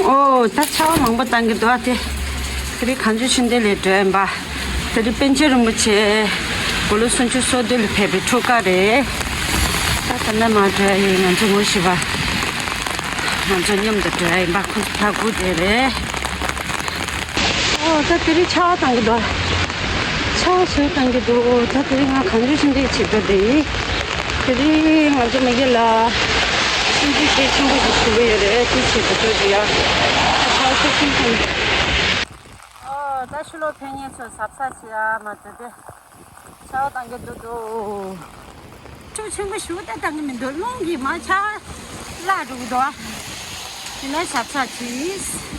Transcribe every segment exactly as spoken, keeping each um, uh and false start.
ཨོ་ད་ཆར་པ་མང་པོ་བཏང་གི་འདུག་ཨ། དེ་དེ་རིང་གངས་ལྗོངས་ཆོས་ལྡན་ལ་འགྲོ་ཡིན་པ། དེ་རིང་པཎ་ཆེན་རིན་པོ་ཆེ་དགུང་ལོ་སུམ་ཅུ་སོ་བདུན་ལ་ཕེབས་པའི་འཁྲུངས་སྐར་རེད། ད་ད་ནས་མར་འགྲོ་ཡ་ཡིན། ང་ཚོ་ངོ་ཤེས་པ། ང་ཚོ་མཉམ་དུ་འགྲོ་ཡ་ཡིན་པ། ཁོ་ཚོ་ཕར་སྒུག་བསྡད་རེད། ཨོ་ད་དེ་རིང་ཆར་པ་བཏང་གི་འདུག་ཆར་པ་ཞེ་པོ་བཏང་གི་འདུག་ད་དེ་རིང་ང་གངས་ལྗོངས་ཆོས་ལྡན་ཆེད་དུ་བསྡད་ཡིན། དེ་རིང་ང་ཚོ་མ་གི་ལ་སྲིན་འབུ་གལ་ཆེན་པོ་ཞིག་བྱུང་གི་ཡོད་རེད། དེ་ཆེད་དུ་འགྲོ་གི་ཡ། ཆར་པ་ཤུགས་ཆེན་བཏང་གི། ཨོ་ད་ཕྱི་ལོགས་ཕེབས་མཁན་ཚོ་གཟབ་གཟབ་བྱེད་ཡ། མ་ཚོ་དེ་ཆར་པ་བཏང་གི་འདུག་འདུག་ཆུ་ཆེན་པོ་ཞེ་པོ་ད་བཏང་གི་མི་འདུག་རླུང་གིས་མར་ཆར་པ་བརླག་འགྲོ་གི་འདུག་དེ་ནས་གཟབ་གཟབ་བྱེད།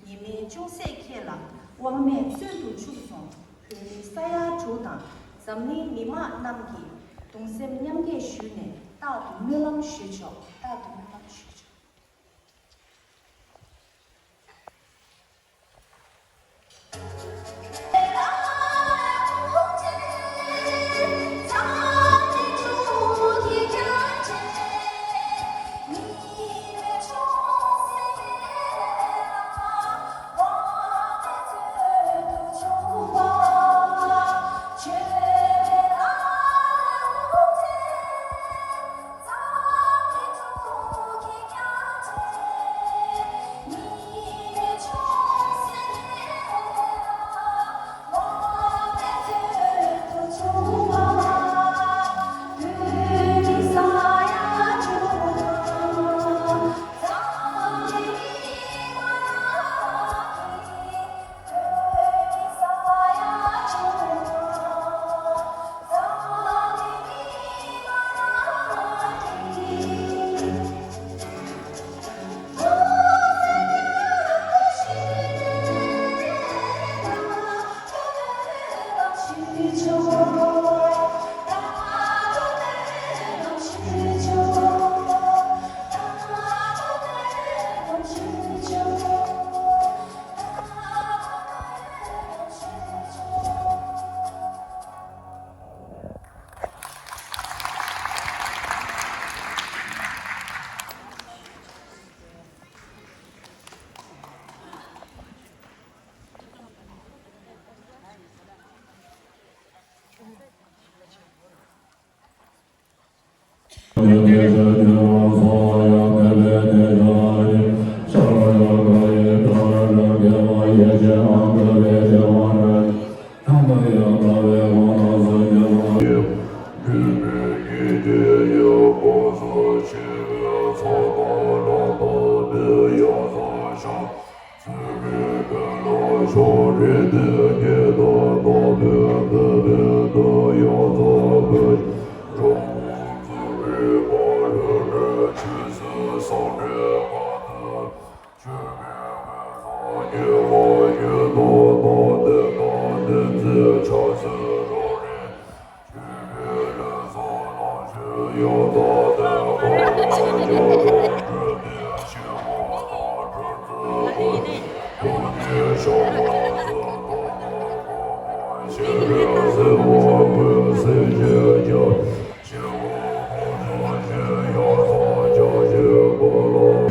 ཉི་མའི་ཅུང་ཟད་ཁྱེད་ལ་དབང་མེད་བཙོན་དུ་བཅུག་སོང་། བོད་མི་ས་ཡ་དྲུག་དང་འཛམ་གླིང་མི་མང་རྣམས་ཀྱིས་གདུང་སེམས་མཉམ་སྐྱེད་ཞུས་ནས་རྟག་ཏུ་སྨོན་ལམ་ཞུས་ཆོག་རྟག་ཏུ་སྨོན་ལམ་ཞུས་ཆོག་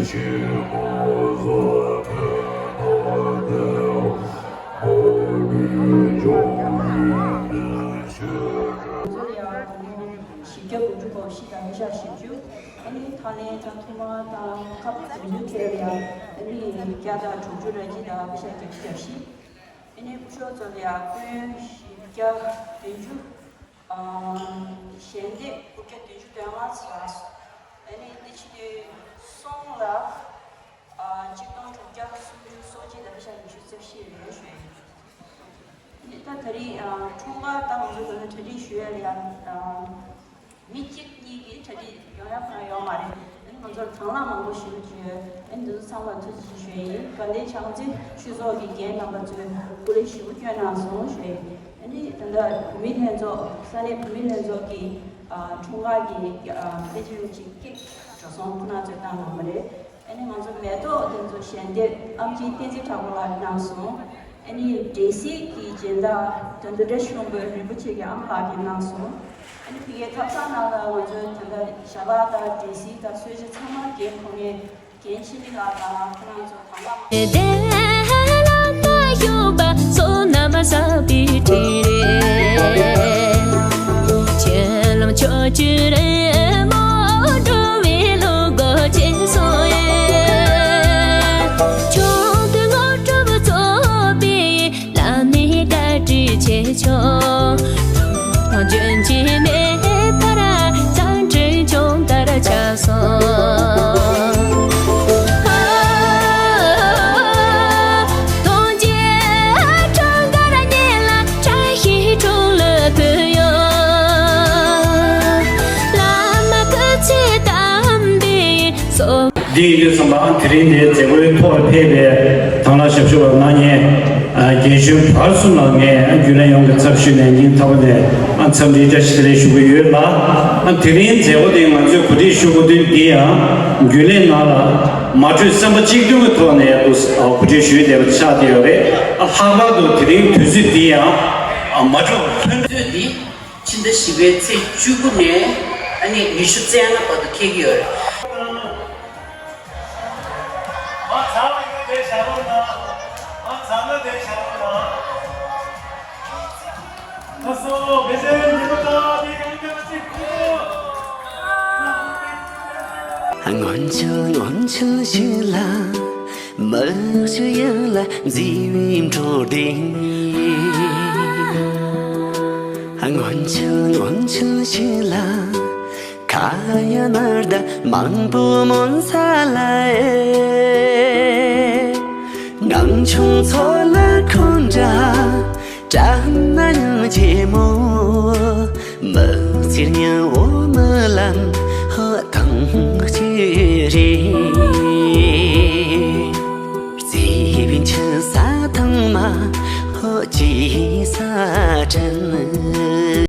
བཞི་བརྒྱ་དགུ་བཅུ་གོ་བཞི་དང་པེ་ཤག་བཞི་བཅུ། ཨ་ནི་ད་ལན་ད་ཐོག་མར་དང་ཁབ་བདུན་ཅུ་ཁེལ་ཡ། ཨ་ནི་བརྒྱ་དང་དྲུག་ཅུ་རེ་གཅིག་དང་པེ་ཤག་བརྒྱད་ཅུ་གྱ་བཞི། ཨ་ནི་སྐུ་ཞབས་ཚོ་ལ་ཡ་སྐུ་ཡོན་བཞི་བརྒྱ་བདུན་ཅུ། ཨ་ཞལ་འདེབས་དགུ་བརྒྱ་བདུན་ཅུ་དོན་ལྔ་ཚར་སོང་། ཨ་ནི་འདི་ཕྱི་དུས་གསུམ་ལ། ཨ་གཅིག་སྟོང་དྲུག་བརྒྱ་སུམ་ཅུ་སོ་གཅིག་དང་པེ་ཤག་ཉི་ཤུ་རྩ་བཞི་རེད་ཞུ་ཡ་ཡིན། ད་ད་རིང་ཨ་འཁྲུངས་སྐར་ད་ང་ཚོ་ད་ལྟ་གྲ་སྒྲིག་ཞུ་ཡ་ལ་ཡ། ཨ་མི་གཅིག་གཉིས་ཀྱིས་གྲ་སྒྲིག་ཡོང་ཡ་ཕར་ཡོང་མ་རེད། ཨ་ནི་ང་ཚོར་དང་བླངས་མང་པོ་ཞིག་བྱོས། ཨ་ནི་འདི་ཚོ་ཚང་མར་ཐུགས་རྗེ་ཆེ་ཞུ་ཡ་ཡིན། དགའ་ལྡན་བྱང་རྩེ་ཆོས་ཚོགས་ཀྱི་རྒན་རྣམ་པ་ཚོས་སྐུ་ལས་ཞེ་པོ་བསྐྱོན་གནང་སོང་ཞུ་ཡ་ཡིན། ཨ་ནི་ད་ལྟ་བོད་མི་ལྷན་ཚོགས་ས་གནས་བོད་མི་ལྷན་ཚོགས་ཀྱི་ཨ་འཁྲུངས་སྐར་གྱི་ཨ་དཔེ་ཆ་རིན་པོ་ཆེ་ཀེག་འགྲོ་སོང་ཁོ་ན་ཚོས་བཏང་གནང་བ་རེད། ཨ་ནི་ང་ཚོ་མེ་ཏོག་དེ་ཚོ་ཞལ་འདེབས་ཨེམ་ཆི་བསྟན་འཛིན་གྲགས་པ་ལགས་གནང་སོང་། ཨ་ནི་འབྲས་སིལ་གྱི་སྦྱིན་བདག་དོན་གྲུབ་བཀྲ་ཤིས་ལྷུན་པོ་རིན་པོ་ཆེ་གི་ཨ་མ་ལགས་ཀྱིས་གནང་སོང་། ཨ་ནི་ཕ་གིའི་ཐབ་ཚང་ནང་ལ་ང་ཚོ་ད་ལྟ་ཞལ་ལག་དང་འབྲས་སིལ་དང་གསོལ་ཇ་ཚང་མ་རྒན་ཁོང་ནས་རྒན་འཆི་མེད་ལགས་དང་ཁོ་རང་ཚོ་དང་བླངས། འདི་ཡིན་དུས་ཙམ་པ་དེ་རིང་འདིའི་མཛད་སྒོའི་ཐོག་ལ་ཕེབས་པའི་དང་བླངས་ཞབས་ཞུ་བ་ང་ཉིད་རྒན་གཞོན་བར་གསུམ་ལ་ངས་རྒྱུན་ལས་ཡོངས་ཀྱི་ཚབ་ཞུས་ནས་སྙིང་ཐག་པ་ནས་འཚམས་འདྲི་བཀྲ་ཤིས་བདེ་ལེགས་ཞུ་གི་ཡོད་ལ། དེ་རིང་མཛད་སྒོ་འདི་ང་ཚོས་གོ་སྒྲིག་ཞུ་དགོས་དོན་འདི་ཡང་རྒྱུན་ལས་ནང་ལ་མ་གྲོས་སེམས་པ་གཅིག་མཐུན་གྱི་ཐོག་ནས་གོ་སྒྲིག་ཞུས་བསྡད་པ་ཆགས་བསྡད་ཡོད་རེད། ལྷག་པར་དུ་དེ་རིང་དུས་ཚོད་འདི་ཡང་མ་གྲོས་ལྷན་ཚོགས་འདི། ཕྱི་ཟླ་བཞི་པའི་ཚེས་བཅུ་དགུ་ནས་ཨ་ནི་ཉི་ཤུ་རྩ་ལྔ་བར་དུ་འཁེལ་གྱི་ཡོད་རེད། སྔོན་ཆད་སྔོན་ཆད་ཞིག་ལ། མི་ཞིག་ཡིད་ལ་མཛེས་པའི་འཕྲོད་བསྟེན། སྔོན་ཆད་སྔོན་ཆད་ཞིག་ལ། ཁ་ཡ་ནར་ད་མང་པོ་མོན་ས་ལ། ངང་ཆུང་ཚོ་ལ་ཁོང་འདྲ་དྲག་ན་ཡང་ཆེ་མོ། མི་ཚེར་ཉལ་བོ་མི་ལམ་ཧ་ཐང་ཆེ་རེད།